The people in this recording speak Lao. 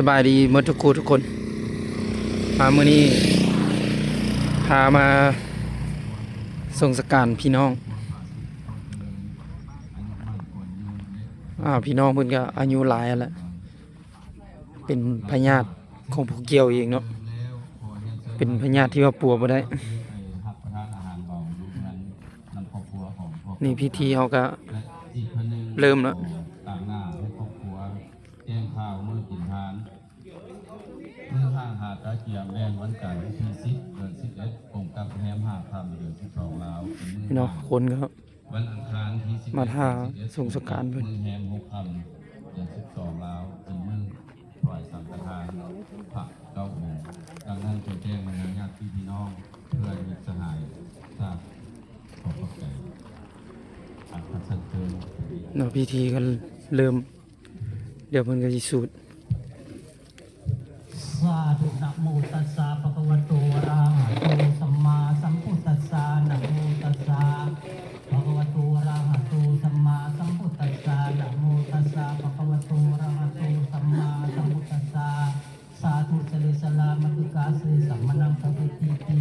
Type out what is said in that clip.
ສະບາຍດີໝົດທຸກຄູ່ທຸກຄົນ. ອ່າ ມື້ນີ້ພາມາສົ່ງສະການພີ່ນ້ອງ. ອ່າ ພີ່ນ້ອງເພິ່ນກໍອາຍຸຫຼາຍແລ້ວ ເປັນພະຍາດຂອງຜູ້ກ່ຽວເອງເນາະ, ເປັນພະຍາດທີ່ວ່າປົວບໍ່ໄດ້. ນີ້ພິທີເຮົາກໍເລີ່ມແລ້ວ. ຕາງໜ້າໃຫ້ຄອບຄົວແຈ້ງຂ່າວມື້ກິນທານ ມື້ຫ້າງຫາດຕາກຽມ ແມ່ນວັນຈັນທີສິບ ເດືອນສິບເອັດ ກົງກັບແຮມຫ້າຄ່ຳ ເດືອນສິບສອງລາວ ເປັນມື້ ພີ່ນ້ອງ ຄົນກໍ ວັນອັງຄານທີສິບເອັດ ມາຖ້າສົ່ງສະການເພິ່ນ ມື້ແຮມຫົກຄ່ຳ ເດືອນສິບສອງລາວ ເປັນມື້ຖວາຍສັງຄະທານພະເກົ້າອົງ. ດັ່ງນັ້ນ ຂໍແຈ້ງມາຍັງຍາດຕິພີ່ນ້ອງ ເພື່ອນມິດສະຫາຍ ຊາບ ຂໍຂອບໃຈ. ອ່າ ຂໍເຊີນ ເນາະ ພິທີກໍເລີ່ມ ດຽວເພິ່ນກໍຊິສູດ. ສາທຸ ນະໂມຕັດສະ ພະຄະວະໂຕ ອະຣະຫະໂຕ ສຳມາສຳພຸດຕັດສະ ນະໂມຕັດສະ ພະຄະວະໂຕ ອະຣະຫະໂຕ ສຳມາສຳພຸດຕັດສະ ນະໂມຕັດສະ ພະຄະວະໂຕ ອະຣະຫະໂຕ ສຳມາສຳພຸດຕັດສະ. ສາທຸ ສະເລສະລາ ມະຕຸກາ ເສ ສະມະນັງ ພະເວທີຕິ.